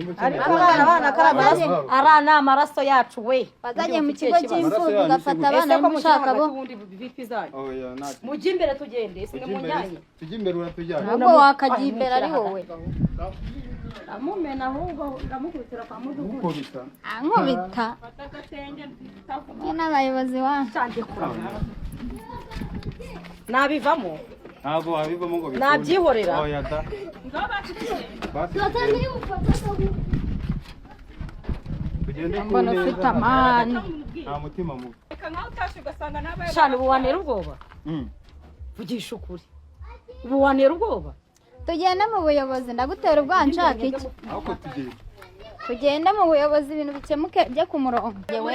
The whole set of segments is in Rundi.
Nimba ukeneye Ariko abana kari amaraso, ari ni amaraso yacu we. Wazajya mu kigo cy'imfubyi Amaraso yanyu ugafata se abana Ese ko mushyira niba ushaka hagati bo ubundi vipi zanyu? Oya, ntacyo. Mujye imbere tugende, ese Tujye mwe imbere, munjyanye. tujye imbere, uratujyanye. Ahubwo wakajya imbere ari wowe. Ndamumena, ahubwo ndamukubitira kwa mudugudu. Gukubita? Ankubita mwe n'abayobozi wanyu. Nabivamo. Ntabwo wabivamo ngo bikunde. Nabyihorera. Oya da. Basi tugende. Tugende ku Mbona neza. ufite amahane. Nta mutima mubi. Shana, ubu wantera ubwoba. Vugisha ukuri, ubu wantera ubwoba. Tugende mu buyobozi, ndagutera ubwoba nshaka iki? Ahubwo tugende. Tugende mu buyobozi, ibintu bikemuke, bye ku murongo. Yewe.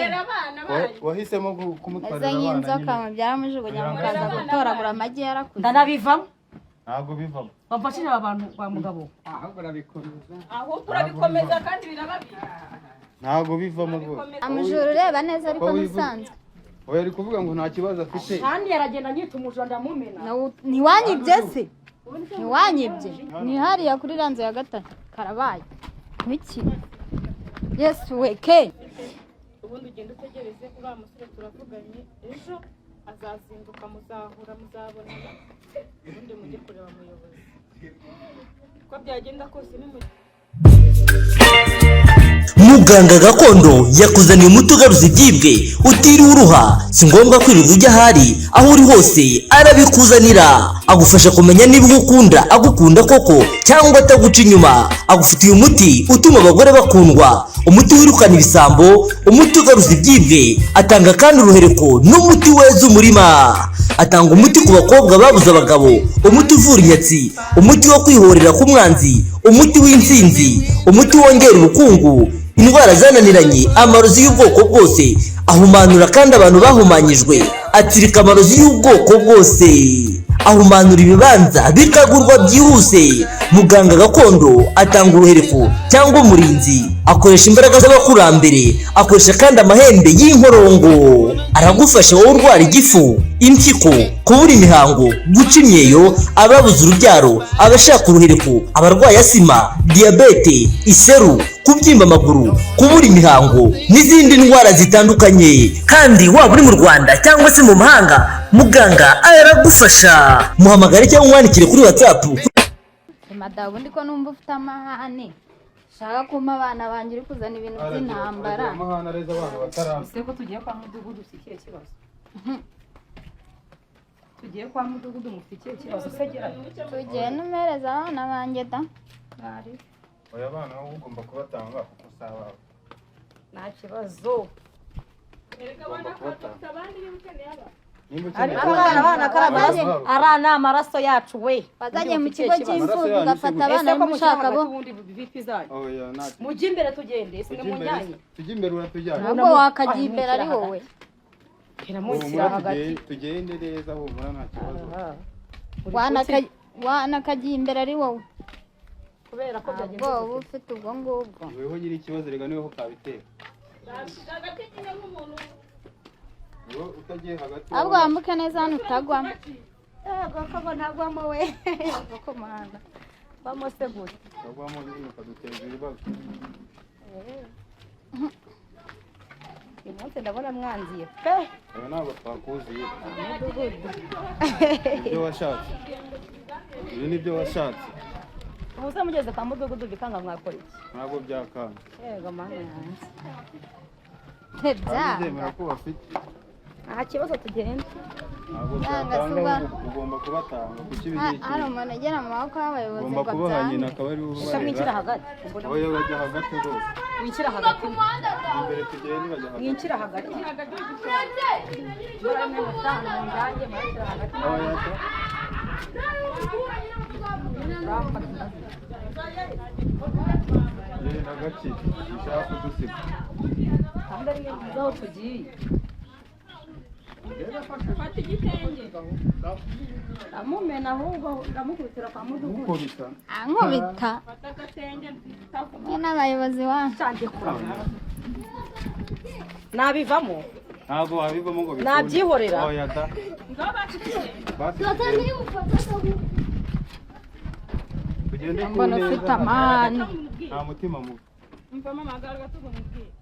Wahisemo kumutwarira Meze abana nk'inzoka nyine. mubyara mujugunya mukaza gutoragura amagi yarakuze. Ndanabivamo. Ntabwo bivamo. Bamfashije aba bantu ba mugabo. Ahubwo urabikomeza. Ahubwo urabikomeza kandi birababi. Ntabwo bivamo rwose. Amujura ureba neza ariko Ko ntusanzwe. Oya, ari kuvuga ngo nta kibazo afite. Kandi yaragenda anyita umujura, ndamumena. Ntiwanyibye se? Ntiwanyibye? Ni hariya kuri iriya nzu ya gatatu. Karabaye wiki, Yesu we ke! Ubundi ugenda utegereze uriya musore, turavuganye, ejo azazinduka, muzahura, muzabonana, ubundi mujye kureba umuyobozi. Uko byagenda kose ni mu Muganga gakondo yakuzaniye umuti ugaruza ibyibwe utiriwe uruha. Si ngombwa kwirirwa ujya ahari, aho uri hose arabikuzanira. Agufasha kumenya niba uwo ukunda agukunda koko cyangwa ataguca inyuma. Agufitiye umuti utuma abagore bakundwa, umuti wirukana ibisambo, umuti ugaruza ibyibwe. Atanga kandi uruhereko n'umuti weza umurima. Atanga umuti ku bakobwa babuze abagabo, umuti uvura inyatsi, umuti wo kwihorera k'umwanzi, umuti w'intsinzi, umuti wongera ubukungu, indwara zananiranye, amarozi y'ubwoko bwose. Ahumanura kandi abantu bahumanyijwe, atsirika amarozi y'ubwoko bwose, ahumanura ibibanza bikagurwa byihuse. Muganga gakondo atanga uruhereko cyangwa umurinzi, akoresha imbaraga z'abakurambere, akoresha kandi amahembe y'inkorongo. Aragufasha wowe urwara igifu, impyiko, kubura imihango, guca imyeyo, ababuze urubyaro, abashaka uruhereko, abarwaye asima, diyabete, iseru, kubyimba amaguru, kubura imihango n'izindi ndwara zitandukanye. Kandi waba uri mu Rwanda cyangwa se mu mahanga, muganga aragufasha. Muhamagare cyangwa umwandikire kuri WhatsApp. Madamu, ubundi ko numva ufite amahane, ushaka kumpa abana banjye, uri kuzana ibintu by'intambara. Aragira amahane, areza abana bataraza. Ese ko tugiye kwa mudugudu, si ikihe kibazo? Tugiye kwa mudugudu, mufite ikihe kibazo se? Gerayo. Tugende umpereza abana banjye da. Oya, abana wowe ugomba kubatanga kuko si abawe. Nta kibazo. Ugomba kubatanga nimba ukeneye. Ariko abana kari amaraso, ari ni amaraso yacu we. Wazajya mu kigo cy'imfubyi Amaraso yanyu ugafata se? abana Ese ko niba mushyira ushaka bo hagati ubundi vipi zanyu? Oya, ntacyo. Mujye imbere tugende, ese mwe Tujye imbere. munjyanye. Tujye imbere, uratujyanye. Ahubwo wakajya imbere ari wowe. Mushyira Humura, hagati. tugende neza, humura, nta kibazo. Wanakajya imbere ari wowe. Kubera ko byagenze Ntabwo uba ufite ubwo ngubwo. Weho nyiri ikibazo rega, niweho kabitera. Hagati nyine nk'umuntu. Wowe utagiye hagati. Ahubwo wambuke neza hano utagwamo. Yego ko ntagwamo we? Yego ko muhanda bamo se gute? Utagwamo nyine ukaduteza ibibazo. Uyu munsi ndabona mwanziye pe. Oya, ntabwo twakuziye. Ibyo washatse, ibi ni byo washatse. Ubu se mugeze kwa mudugudu bikanga mwakora iki? Ntabwo byakanga. Yego mana yanjye. Kandi Ntibyanga. byemera ko bafite. Nta kibazo, tugenda. Ntabwo Byanga si byatanga. ubwo. Ugomba kubatanga kuko ibi Ha- ni Hari ikintu umuntu ugera mu maboko y'abayobozi ugomba ngo kubaha nyina abyange. akaba ari we Ese mwinshyira ubarera. hagati? Mbona Oya, bajya hagati rwose. mwinshyira hagati. Imbere tugende, bajya hagati. Mwinshyira hagati. Munjyange, muranshyira hagati. Oya da. Genda gake, ushaka kudusiga. Kandi ari mwe muzi aho tugiye. Fata igitenge. Ndamumena, ahubwo ndamukubitira kwa mudugudu. Gukubita? Ankubita Fata agatenge. mwe n'abayobozi wanyu. Nabivamo. Ntabwo wabivamo ngo bikunde. Nabyihorera. Oya da. Basi tugende. Tugende ku Mbona neza. ufite amahane. Nta mutima mubi. Mva mama agaruka tugumubwira.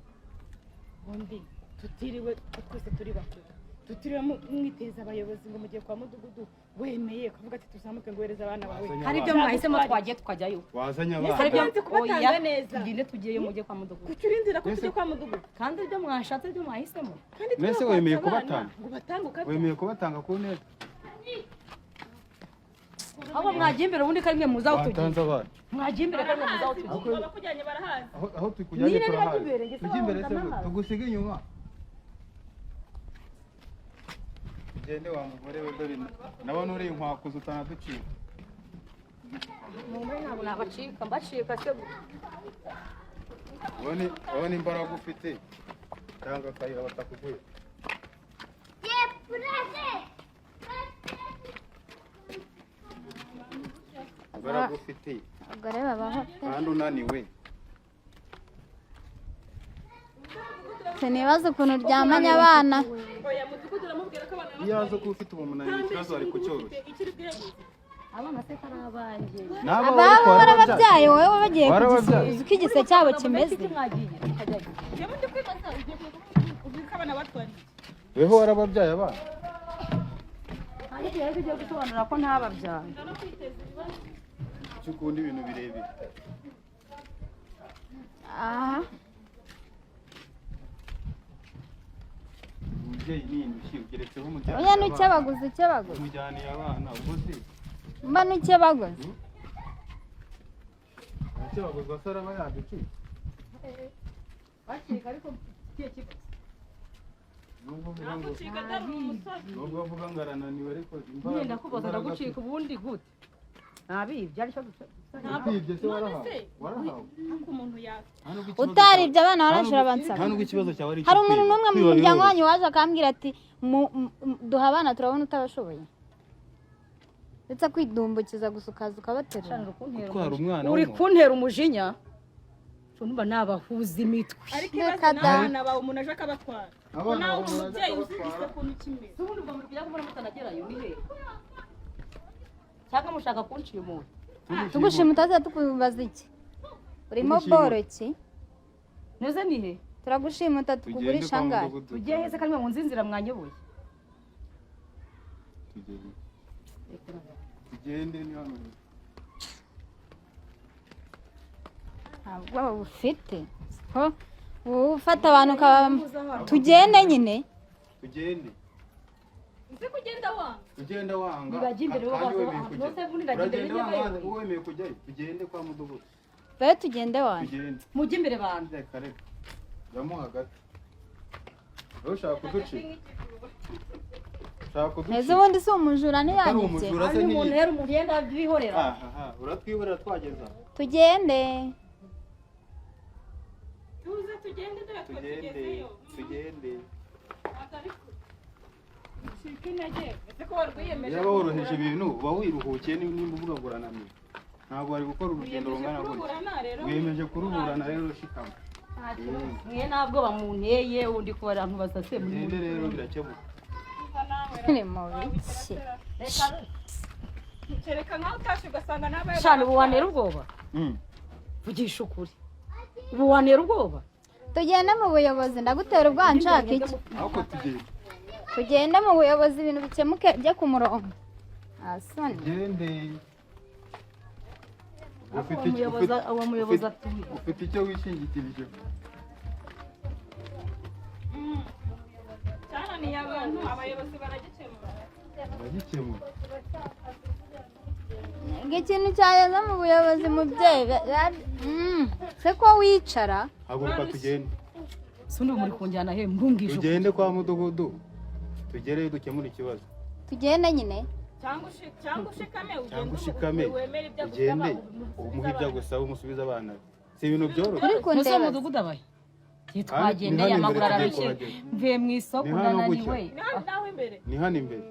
Ubundi tutiriwe twese turi bakuru. Tutiriwe mwiteza abayobozi ngo mugiye kwa mudugudu wemeye ukavuga ati tuzamuke ngohereza abana bawe. Hari ibyo mwahisemo twagiye tukajyayo. Wazanye Hari ibyo abana. Nzi kubatanga oya, neza. Tugende tugiyeyo mujye kwa mudugudu. Kuki urindira ko tujya kwa mudugudu? Kandi ibyo mwashatse ibyo mwahisemo. Kandi Mbese twakwatsa wemeye abana kubatanga? ngo batange ukabya. Wemeye kubatanga ku neza? Ahubwo mwagiye imbere ubundi ko ari mwe muzi aho tugiye. Watanze abana. Mwagiye imbere ko ari mwe muzi aho tugiye. Abakujyanye barahazi. Aho tukujyanye Nyine niba turahazi. imbere, njye Tujye imbere se ndahazi. tugusiga inyuma. Tugende wa mugore we dore ndabona uri inkwakuzi utanaducika. Mumbe ntabwo nabacika mbacika se. Ubone imbaraga ufite. Tanga akayira batakuguye. Imbaraga ufite Abagore babaho pe. kandi unaniwe. Sinibaza ukuntu uryamanye abana. Oya mudugudu uramubwira ko abana Iyo aza kuba ufite uwo munaniro ikibazo wari kucyoroshya. Ikiri bweguze. Abana se kari abanjye. N'abo Ababo warababyaye wowe bagiye Warababyaye. uzi uko igise cyabo kimeze. Mwagiye tukajyayo. Njyewe ndi kwibaza ugiye kuvuga ko abana batwariye. Weho warababyaye abana. Nta gihe ariko ugiye gusobanura ko ntababyaye. Icyo ukunda ibintu birebire. Aha. Umubyeyi ni indushyi ugeretseho umujyaniye Oya nukebaguze ukebaguze. Umujyaniye abana ubwo se Mba nukebaguze. urakebaguzwa se araba yaducitse. Bacika ariko ikihe kibazo? Nubwo uvuga ngo Nagucika atari umusore. nubwo uvuga ngo arananiwe ariko Nyine ndakubaza ndagucika ubundi gute? Ntabibye aricyo Utibye se warahawe? Warahawe? Ariko umuntu yaka. Nta nubwo ikibazo Utaribye abana cyawe- barashira bansaba. Nta nubwo ikibazo cyawe ari icyo Hari umuntu kwiba. n'umwe mu Kwiba muryango biroroshye. wanyu waje akambwira ati duha abana turabona utabashoboye. Ndetse kwidumbukiza gusa ukaza ukabaterura. Gutwara umwana Uri w'umuntu. kuntera umujinya. Numva nabahuza imitwe. Ariko Reka ibaze da. n'abana bawe umuntu aje akabatwara. Abana Nawe bawe uri umuntu aje umubyeyi uzi akabatwara. igise ukuntu kimeze. Ubundi ubwo muri kujya kubona mutanagerayo ni he? Cyangwa mushaka kunciye umuntu. Tugushima utaza tukubaza iki? Urimo Tugushima. boroki? Neze ni he? Turagushima Tugende tukugurisha kwa angahe? mudugudu. Tugiye heze kandi mu nzinzira mwanyoboye. Tugende. Tugende ni hano. Ntabwo bufite. Ko wowe ufata abantu ukaba tugende nyine. Tugende. Uzi ko ugenda wanga. Ugenda wanga. Nibajya imbere bo kandi baza- wemeye kujyayo. Nose ubundi ndajya imbere Uragenda njye wanga, bayoboye. wemeye kujyayo. Tugende kwa mudugudu. Bayo tugende wanyu. Tugende. Mujye imbere bantu. Reka reka. Jyamo hagati. Wowe ushaka kuducika. Ushaka Neza kuducika. ubundi si umujura Atari ntiyanyibye. umujura se Hari umuntu ntiyibe. rero umuntu yenda bihorera. Ahaha, uratwihorera twageza. Tugende. Tuze tugende dore twe Tugende. tugezeyo. Tugende. Atari kure. Ucika intege. Ese ko warwiyemeje. Yaba woroheje ibintu uba wiruhukiye nimba uvuga ngo urananiwe. Ntabwo wari gukora urugendo rungana gutya. Kuruburana rero. Wiyemeje kuruburana rero ushikama. Mwe ntabwo bamunteye undi ko abantu basase muri Tugende rero birakemuka. Ni mu biki? Kereka nkaho utashe ugasanga nabaye. Shana ubu wantera ubwoba. Vugisha ukuri. Ubu wantera ubwoba. Tugende mu buyobozi ndagutera ubwoba nshaka iki? Ariko tugende. Tugende mu buyobozi ibintu bikemuke bye ku murongo. Asoni. Tugende. Ufite Uwo muyobozi uwo muyobozi atuye. ufite icyo wishingikirije. Cyananiye abantu abayobozi baragikemura. Uragikemura. Ngo ikintu cyageze mu buyobozi mubyeyi se ko wicara Haguruka tugende. Sundi muri kunjyana he mbumbwije ukuri. Tugende kwa mudugudu. Tugereyo dukemure ikibazo. Tugende nyine. Cyangwa ushikame ugende Cyangwa ushikame wemere ibyo agusaba ugende umuhe ibyo agusaba umusubize abana be. Si ibintu byoroshye. Uri Nose kundeba. mudugudu abaye. Ni Twagendeye hano amaguru imbere tugiye ararushye. kuhagera. Mvuye mu isoko Ni hano ndananiwe. gutya. Ni hano naho imbere. Ni hano imbere.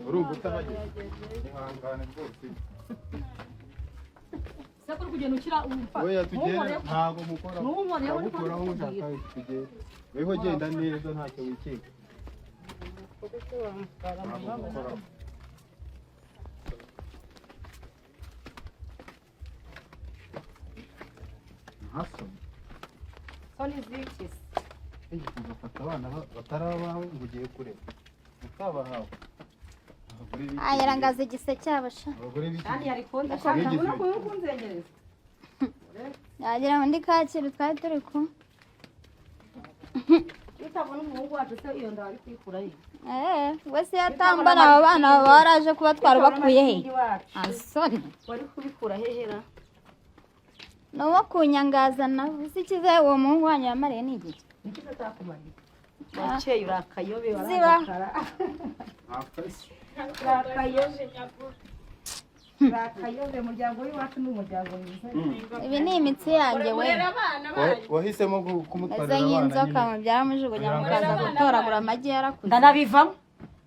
Urumva utahageze. Ihangane rwose. Se kuri kugenda ukira umva. Oya tugende ntabwo mukora. Ntunkoreho, niko Ndagukoraho ndikubwira. ushaka tugende. Weho genda neza ntacyo wikeka. Ntabwo mukoraho. Soni ziki se? Ugafata abana batari abawe ngo ugiye kurera utabahawe. Abagore b'iki Ah, yarangaza igiseke abasha. Abagore b'iki Kandi yari kunze Bigize ubona ibiki. ko uri kunzengereza. Yagira ngo ndi Kacyiru twari turi kumwe. Iyo utabona umuhungu wacu se, iyo nda wari kuyikura he? Eh, we se yatambara, aba bana baba baraje kubatwara bakuye he? Wacu Asoni. wari kubikura hehera? Ni uwo kunyangaza nawe. Uzi icyiza uwo muhungu wanyu yamariye ni igiki? Niki utakumariye? Wakeye urakayobe. Ziba. Warakara. Ntakazi. Urakayobe, urakayobe. Umuryango w'iwacu ni umuryango mwiza. Ibi ni imitsi yanjye we. Murera abana banyu. Wahisemo Meze kumutwarira abana nk'inzoka nyine. mubyara mujugunya mukaza gutoragura amagi yarakuze. Ndanabivamo.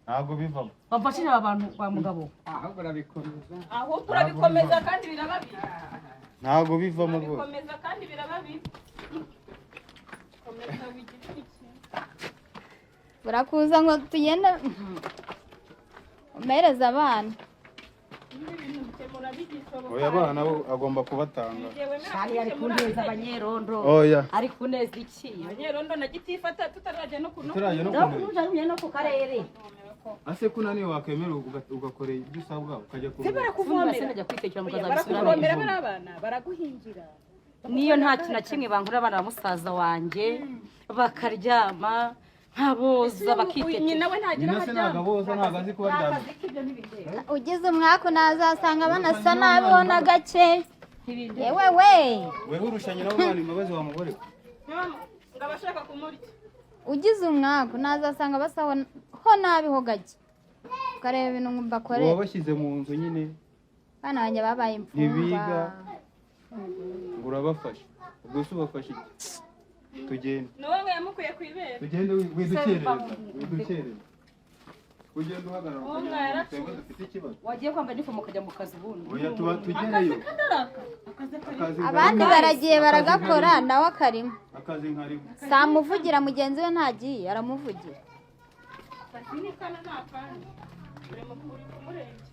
Ntabwo bivamo. Bamfashije aba bantu kwa mugabo. Ahubwo urabikomeza. Ahubwo urabikomeza kandi biraba bibi. Ntabwo bivamo rwose. Urabikomeza kandi biraba bibi. Komeza wigire iki. Burakuza ngo tugende umereze abana. Ibi bintu bikemura bigishoboka. Oya, abana bo agomba kubatanga. Igihe wemera Shani ari kubikemura kuneza abanyerondo. Oya. Ari kuneza iki? Abanyerondo na gitifata tutarajya no kuno. Turajya no No kumenya. kuja no ku karere. Ase ko unaniwe wakemera ugakora ibyo usabwa ukajya Se kuruhuka. barakuvomera. Najya kwitekera Oya, mukazabisubiramo. barakuvomera bari abana baraguhingira. Niyo nta kintu na kimwe bankura, abana ba musaza wanjye bakaryama nkaboza bakitekera. Nyina we ntagira Nyina aho se ntabwo aryama. aboza, ntabwo azi kubaryamira. Ugize umwaku nazasanga banasa nabi ho na gake. Yewe we. Weho urusha nyina w'umwana imbabazi wa mugore we. Ngo abashaka kumurya. Ugize umwaku nazasanga basa ho nabi ho gake. Ukareba ibintu bakorera. Wabashyize mu nzu nyine. Abana banjye babaye imfungwa. Ntibiga. Ngo urabafasha, ubwo se ubafasha iki? Tugende. Ni wowe yamukuye ku ibere. Tugende, widukerereza, widukerereza. Ugenda uhagarara Uwo ukagira mwara ngo yarapfuye. twebwe dufite ikibazo. Wagiye kwambara inifomu ukajya mu kazi ubundi. Oya, tuba tugereyo. Kadaraka akazi kari. Akazi Abandi nkarimo. baragiye baragakora, nawe akarimo. Akazi nkarimo. Samuvugira mugenzi we ntagiye aramuvugira. Akazi ni kano nta kandi uri mu uri kumurengera.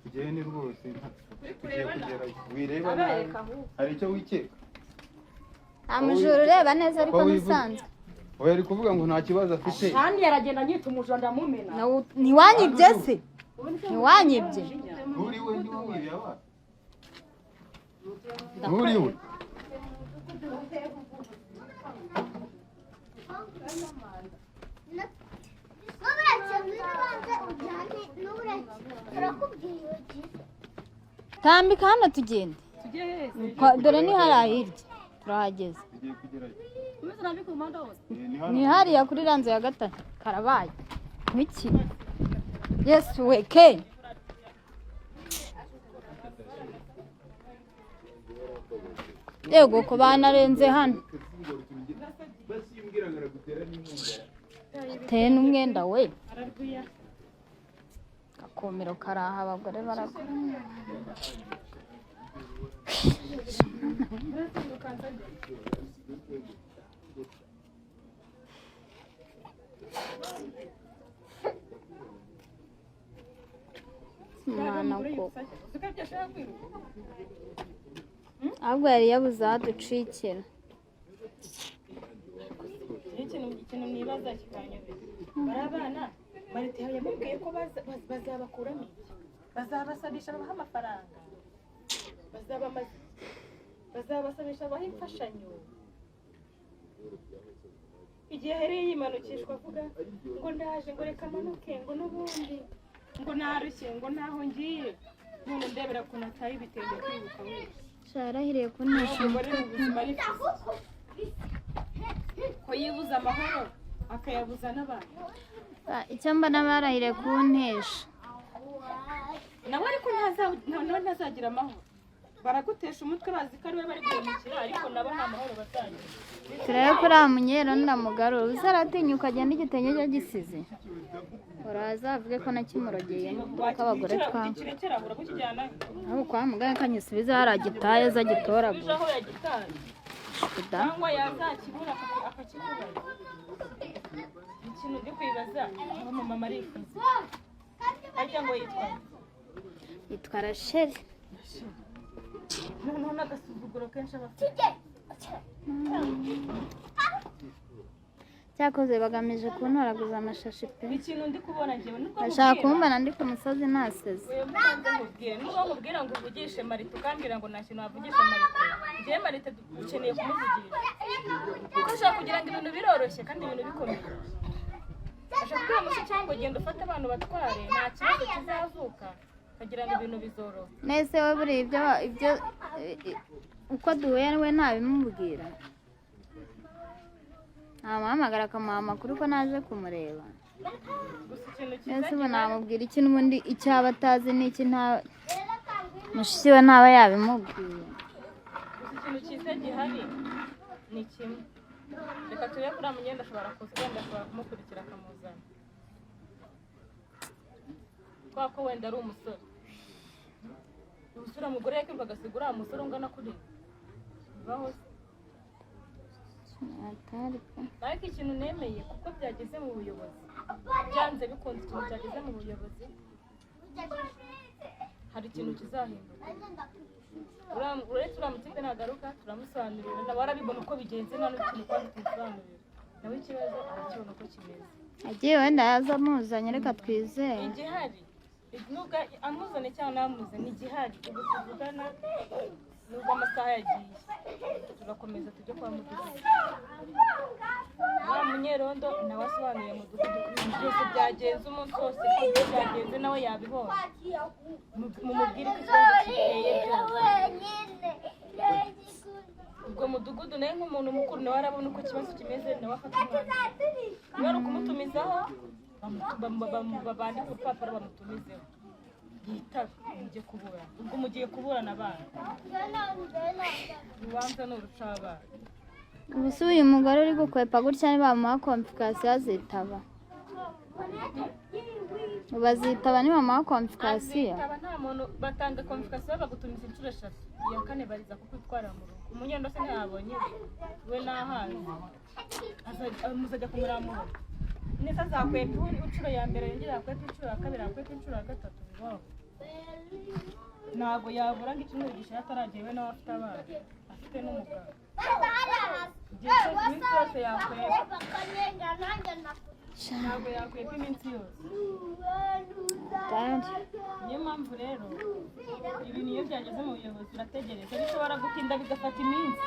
Tugende rwose. Uri Tugiye kureba nabi. kugerayo, wireba nabi. Abereka ahubwo. Hari icyo wikeka? Nta mujura ureba neza ariko Ko wivuga. n'usanzwe. Oya, ari kuvuga ngo nta kibazo afite. Shani yaragenda anyita umujura ndamumena. Ntiwanyibye se? Ntiwanyibye? Nturi we, niwe wibiye abana, nturi we. Tambika hano tugende. Tujye heza. Dore ni hariya hirya turahageze. Tugiye kugerayo. Umeze nabi ku muhanda wose. Eh, ni hano. Ni hariya kuri ranzo ya gatatu. Karabaye nk'iki. Yesu we ke. Yego ko banarenze hano. Ateye n'umwenda we. Ararwiya. Akumiro karaha, abagore barakora. Umwana koko. Uzi ko ibyo ashaka kwiruka. Ahubwo yari yabuze aho aducikira. Ni ikintu mwibaza kikanyobera. Bari abana marite yamubwiye ko bazabakuramo iki? Bazabasabisha babaha amafaranga. Bazabamaze. Bazabasabisha babaha imfashanyo. Igihe ahereye yimanukishwa avuga ngo ndaje, ngo reka manuke, ngo n'ubundi ngo narushye, ngo ntaho ngiye, none ndebera ukuntu ataye ibitenge kwibuka we. Yarahiriye kuntesha Umugore umutwe. mu buzima arifuza ko yibuza amahoro akayabuza n'abantu. Ah, icyo mbona barahiriye kuntesha. Nawe ariko nawe ntazagira amahoro. Baragutesha umutwe bazi ko ari we bari guhemukira, ariko nabo nta mahoro bazagira. Turebe ko uriya munyerondo ndamugarura. Ubu se aratinyuka agenda igitenge cye agisize? Uraza avuge ko nakimurogeyemo kuko abagore twanga. Ukirekera aho urabukijyanayo. Aho kwa muganga kanyisubiza hariya agitaye aza Uje agitoragura. aho yagitaye. Da. Cyangwa yazakibura akakibura. Ikintu ndi kwibaza, aho mama arifuza harya ngo yitwa Yitwa Rachel. Noneho n'agasuzuguro kenshi aba afite. Cyakoze bagamije kuntoraguza amashashi pe. Ikintu ndi kubona njyewe nubwo Bashaka nkubwira kumbona ndi ku musozi naseze. Oya, mbanze nkubwire, nubwo nkubwira ngo uvugishe Marite ukambwira ngo nta kintu wavugisha Marite, njyewe Marite ukeneye kumuvugisha, kuko ushobora kugira ngo ibintu biroroshye kandi ibintu bikomeye. Ashobora kubwira mushiki wawe ngo genda ufate abantu batware, nta kibazo kizavuka, ukagira ngo ibintu bizoroha. Nese we buriya ibyo uko duhuye we ntabimubwira, ntamuhamagara akamuha amakuru ko naje kumureba? Gusa ikintu cyiza Nese ubu gihari namubwira iki n'ubundi icyo aba atazi n'iki nta mushiki we ntaba yabimubwiye? Gusa ikintu cyiza gihari ni kimwe, reka turebe kuri munyenda, ashobora kuza, wenda ashobora kumukurikira akamuzana, kubera ko wenda ari umusore. Umusore, umugore yakiruka agasiga uriya musore ungana kuriya, bibaho se? Atari pe. Ariko ikintu nemeye, kuko byageze mu buyobozi, byanze bikunze ikintu cyageze mu buyobozi hari ikintu kizahinduka. Uretse uriya mutipe nagaruka turamusobanurira, nawe arabibona uko bigenze, nta n'ikintu kwanza tumusobanurira, nawe ikibazo arakibona uko kimeze. Agiye wenda yaza amuzanye, reka twizere. Igihari, nubwo amuzane cyangwa ntamuzane, igihari ubu tuvugana, nubwo amasaha yagiye, turakomeza tujye kwa mudugudu. Wa munyerondo nawe asobanuriye mudugudu ko ibintu byose byagenze umunsi wose, ko byagenze nawe yabibonye. Mumubwire ko ikibazo giteye byose. Ubwo mudugudu nawe nk'umuntu mukuru nawe arabona uko ikibazo kimeze, nawe afata umwanzuro. Niba ari ukumutumizaho, bandike urupapuro bamutumizeho, yitabe, mujye kuburana. Ubwo mugiye kuburana abana, urubanza ni urucabana. Ubu se uyu mugore uri gukwepa gutya, nibamuha convocation azitaba? Ubu azitaba nibamuha convocation? Azitaba. Nta muntu batanga convocation, bagutumiza inshuro eshatu, iya kane bariza kukwitwara mu rugo. Umunyendo se ntiyabonye we n'ahazi? Muzajya kumuramura neza, azakwepa inshuro ya mbere, yongere akwepa inshuro ya kabiri, akwepa inshuro ya gatatu, bibaho. Ntabwo yabura ngo icyumweru gishira ataragiye, we nawe afite abana, afite n'umugabo. Igihe cyose, iminsi yose yakwepa, ntabwo yakwepa iminsi yose. Atari. Niyo mpamvu rero ibintu iyo byageze mu buyobozi urategereza, bishobora gutinda bigafata iminsi,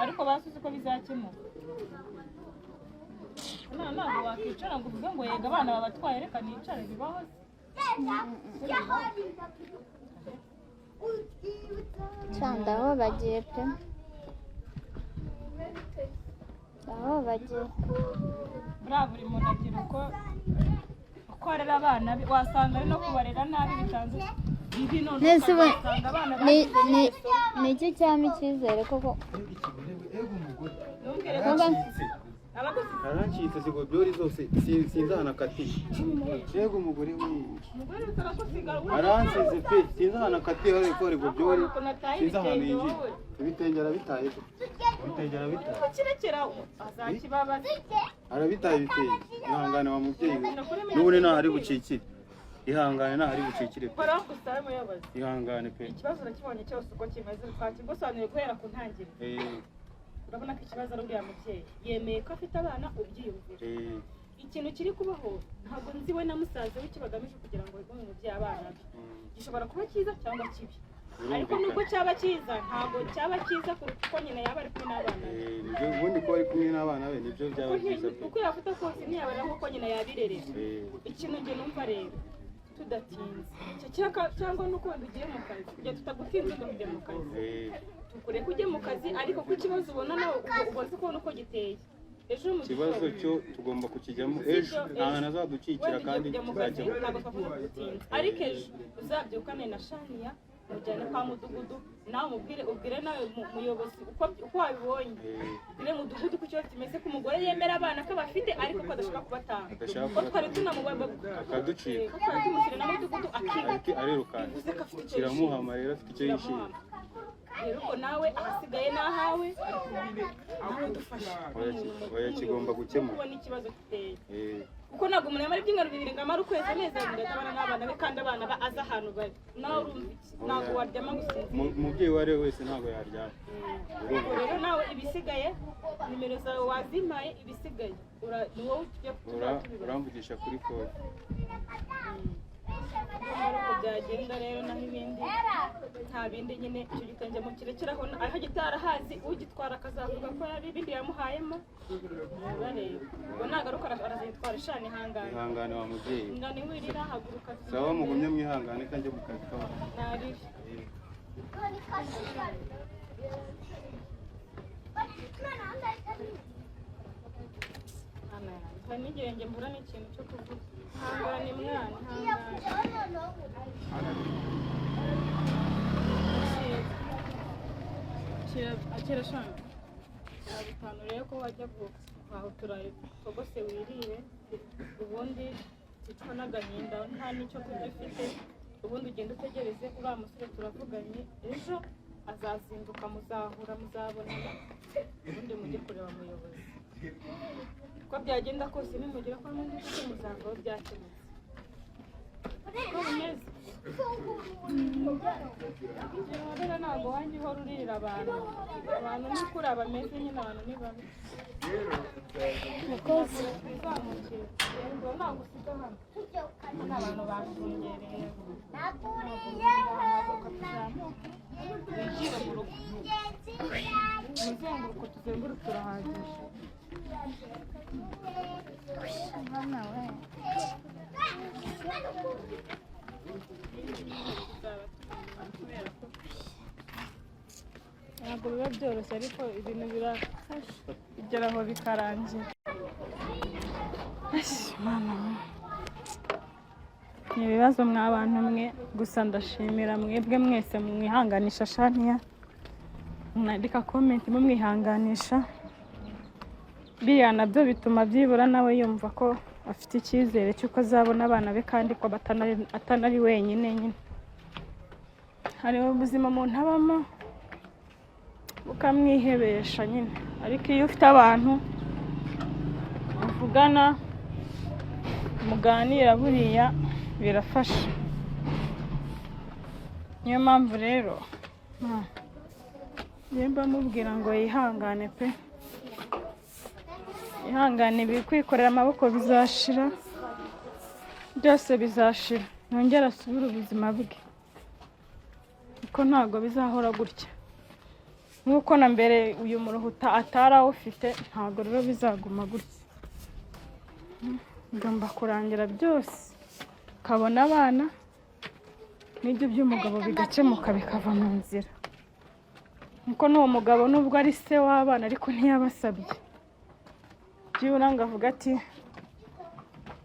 ariko basuze uko bizakemuka. Ntabwo wakwicara ngo uvuge ngo yega abana babatwaye, reka nicare, bibaho se? Ca ndaho bagiye pe, ndaho bagiye. Buriya buri muntu agira uko arera abana be, wasanga ari no kubarera nabi bitanze bibi, none Nese ubu ugasanga abana ni bagize ni ingeso. Ni iki cyampa icyizere koko? Ego umugore Ntumbwire ko Kuba aracitse. abaguzi. Aracitse zigobyori zose, sinzi ahantu akatiye. Yego umugore we. Umugore utaragusiga. Aransize pe, sinzi ahantu akatiye, ariko rigobyori Ukuntu ataye sinzi ahantu ibitenge yinjiye. wowe. Ibitenge arabitaye pe. Ibitenge arabitaye. Kukirekera azakibabaza. Arabitaye ibitenge. Ihangane wa mubyeyi we, n'ubundi ntaho ari bucikire. Ihangane, ntaho ari bucikire pe. Koraho gusa muyobozi. Ihangane pe. Ikibazo urakibonye cyose uko kimeze, twakigusobanuriye guhera ku ntangiriro. Urabona ko ikibazo ari uriya mubyeyi yemeye ko afite abana, ubyiyumvira. Ikintu kiri kubaho, ntabwo nzi we na musaza we icyo bagamije kugira ngo bigume umubyeyi abana be. Gishobora kuba cyiza cyangwa kibi, ariko nubwo cyaba cyiza, ntabwo cyaba cyiza kuruta uko nyina yaba ari kumwe n'abana be. Nibyo, ubundi ko ari kumwe n'abana be nibyo byaba byiza pe. Uko yafata kose ntiyabara nk'uko nyina yabirerera. Ikintu njye numva rero tudatinze, cyangwa nuko wenda ugiye mu kazi, kujya tutagutinze ngo kujya mu kazi, tukureke ujye mu kazi, ariko ko ikibazo ubona nawe umaze kubona uko giteye, ejo mu Ikibazo gitondo cyo tugomba kukijyamo ejo, nta hantu azaducikira wenda ugiye kandi kujya mu kazi, kizakemuka. ntabwo twavuga kugutinza, ariko ejo uzabyukane na Shaniya mujyane kwa mudugudu, nawe umubwire, ubwire nawe muyobozi uko wabibonye. Ubwire mudugudu ko ikibazo kimeze, ko umugore yemera abana ko abafite ariko ko adashaka kubatanga. Adashaka ko twari kubatanga. tunamuba Akaducika. Ko twari tumushyira na mudugudu akiga. Ariko arirukanka. Bivuze ko afite icyo Kiramuhama rero, afite icyo yishimira. Kiramuhama. Rero ubwo nawe ahasigaye ni ahawe, nawe dufashe. Oya, kigomba gukemuka. Kubona ikibazo giteye, Eh, kuko ntabwo umuntu yamara ibyumweru 2 ngo amare ukwezi, amezi 2 atabana n'abana be, kandi abana ba azi ahantu bari. Nawe urumva iki? Ntabwo waryama ngo usinzire. Umubyeyi uwo ari we wese ntabwo yaryama. Ubwo rero nawe ibisigaye, nimero zawe wazimpaye, ibisigaye ni wowe ujya tuzatubibona. Uramvugisha kuri phone. Uko byagenda rero, naho ibindi nta bindi nyine. Icyo gitenge mukirekeraho, aho gitarahazi ugitwara akazavuga ko yari ibindi yamuhayemo, bareba. Ubwo nagaruka arazitwara. Ishani, ihangane. Ihangane wa mubyeyi. Ingano iwirira, haguruka. Sawa, mugumye mwihangane, kanjye mu kazi k'abantu. Narire. Eh. Mwana yanjye, hari n'igihe njye mbura n'ikintu cyo kuvuga. Ihangane mwana, ihangane. Akira shana 5 rero, ko wajya guhaha uturayi utogose wirire, ubundi wicwa n'agahinda nta n'icyo kurya ufite. Ubundi ugenda utegereze uriya musore turavuganye, ejo azazinduka, muzahura, muzabonana, ubundi mujye kureba umuyobozi. Uko byagenda kose, nimugera kwa mundi muzavaho byakemutse. Uko bimeze rero, ntabwo wanjye uhora uririra abantu. Abantu ni kuriya bameze nyine, abantu ni babi. Twizamukire yego, ntabwo usiga hano. Hano abantu bashungereye. Tuzamuke wigire mu rugo. Umuzenguruko tuzenguruke urahagije. Bana we. Tuzaba tubibona kubera ko ntabwo biba byoroshye, ariko ibintu bigeraho bikarangira. Ashi, Mana we. Ni ibibazo mwa bantu mwe. Gusa ndashimira mwebwe mwese mwihanganisha Shania, mwandika comment mumwihanganisha. Biriya nabyo bituma byibura nawe yumva ko afite icyizere cy'uko azabona abana be, kandi ko atanari wenyine nyine. Hari ubuzima umuntu abamo bukamwihebesha nyine, ariko iyo ufite abantu muvugana, muganira, buriya birafasha. Niyo mpamvu rero nimba mubwira ngo yihangane pe, ihangane, ibi kwikorera amaboko bizashira, byose bizashira, yongere asubire ubuzima bwe, kuko ntabwo bizahora gutya. Nk'uko na mbere uyu muruhuta atari awufite, ntabwo rero bizaguma gutya. Bigomba kurangira byose, ukabona abana n'ibyo by'umugabo bigakemuka, bikava mu nzira. Kuko n'uwo mugabo nubwo ari se w'abana, ariko ntiyabasabye byibura ngo avuge ati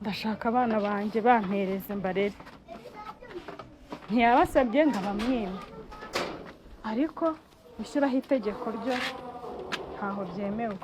ndashaka abana banjye bampereze mbarere. Ntiyabasabye ngo abamwime, ariko gushyiraho itegeko ryo ntaho byemewe.